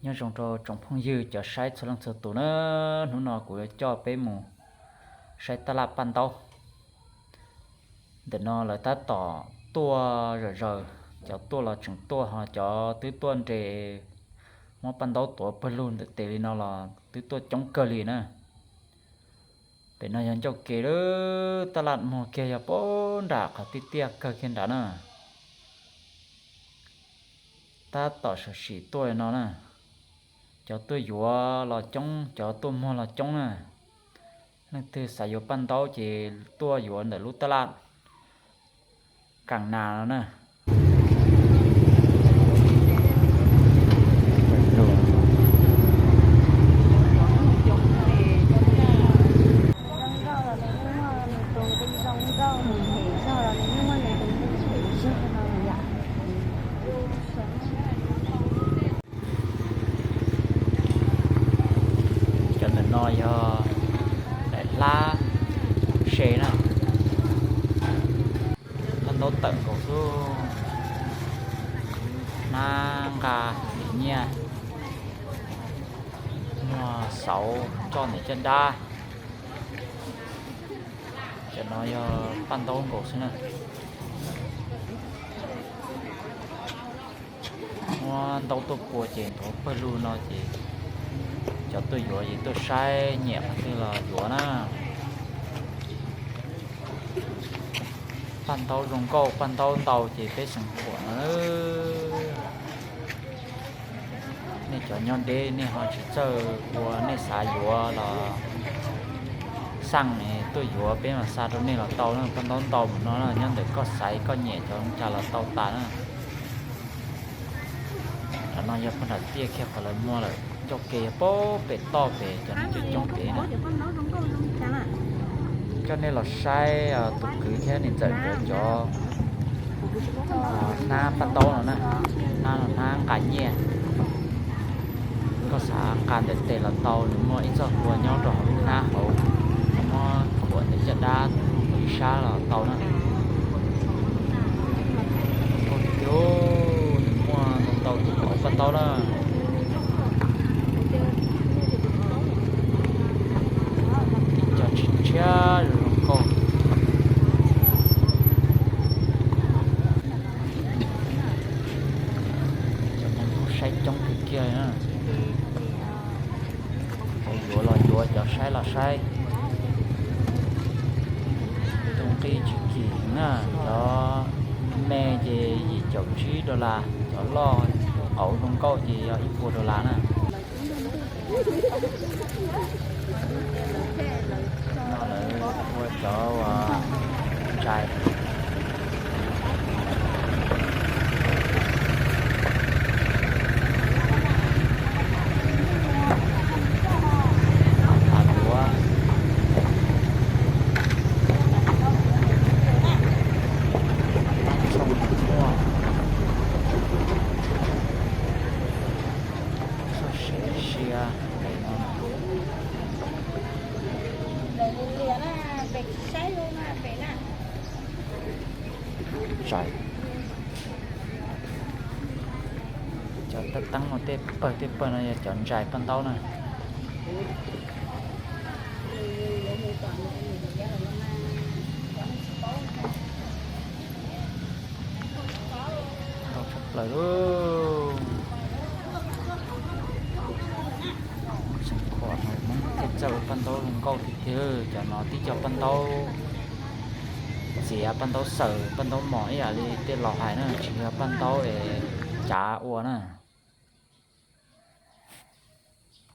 Nyob zoo rau tsoom phooj ywg cov saib txhua leej txhua tus na, hnub no kuv yuav coj peb mus saib taj laj paj ntaub. Ntawm no lawv tab tom tuaj zom zaws, cov tuaj los tseem tuaj, ho cov twb tuaj nres muab paj ntaub tuav pawg lug ntawm tes li no los twb tuaj coob kawg li na. Pem no yog ncauj kev lawm, taj laj muag kiag yog pab nram qhov tiaj tiaj kawg kiag nrad na. Tab tom sam sim tuaj li no na. Cov tuaj yuav los coob, cov tuaj muag los coob na. Leej twg xav yuav paj ntaub ces tuaj yuav ntawm lub taj laj Kam Nas no na. Cov ntawm no yog daim hlab se na. Paj ntaub tawm nkaus xwb. Hnab nqa dim nyiaj, muag xauv coj ntawm caj dab. Cov no yog paj ntaub nkaus xwb na. Muab ntaub tuaj pua ces nthuav pawg lug no ces cov tuaj yuav ces tuaj saib nyiam qhov twg los yuav na. Paj ntaub zoo nkauj, paj ntaub ntau ces peb xeem khuam no. Nej cov nyob deb nej ho tsis txawj ua, nej xav yuav los xaj es tuaj yuav peb mam xa rau nej los tau na. Paj ntaub ntau mus no na, nyob ntawm koj xaiv koj nyiam cov cas los tau tas na. Cov no yog paj nram tiaj kiag qhov lawv muag lawm, ncauj kev yog pem toj pem, cov no coob coob pem na. Coj nej los saib tus kwv thiab niam ntxawm nkawd cov hnab paj ntaub no na, hnab no hnab nqa nyiaj. Koj xav nqa ntawm tes los tau, nws muaj ib txoj hlua nyob rau hauv lub hnab hauv, muab khuam ntawm caj dab ib sab los tau na. Nws muaj ntau tus hauv paj ntaub na. Tib co tsis tshiab zoo nkauj. Cov neeg kuj saib coob kawg kiag na. Cov yuav los yuav, cov saib los saib. Tus nqi tsis kim na, cov me ces yim caum tsib dollar, cov loj qauv zoo nkauj ces yog ib puas dollar na. No lawv ua cov uas ntsais. Hav duav, txhooj muaj, txhooj siav siav. Ntsais. Cov tab teeb no tej pawg tej pawg no yog cov ntsais paj ntaub na. Ntau tshaj plaws lauj. Tseem khuam Hmoob thiaj txawj ua paj ntaub zoo nkauj tiag tiag. Cov no tib co paj ntaub txiav, paj ntaub xaws, paj ntaub mos ib yam li tej laus hais na, tsis yog paj ntaub es cav ua na.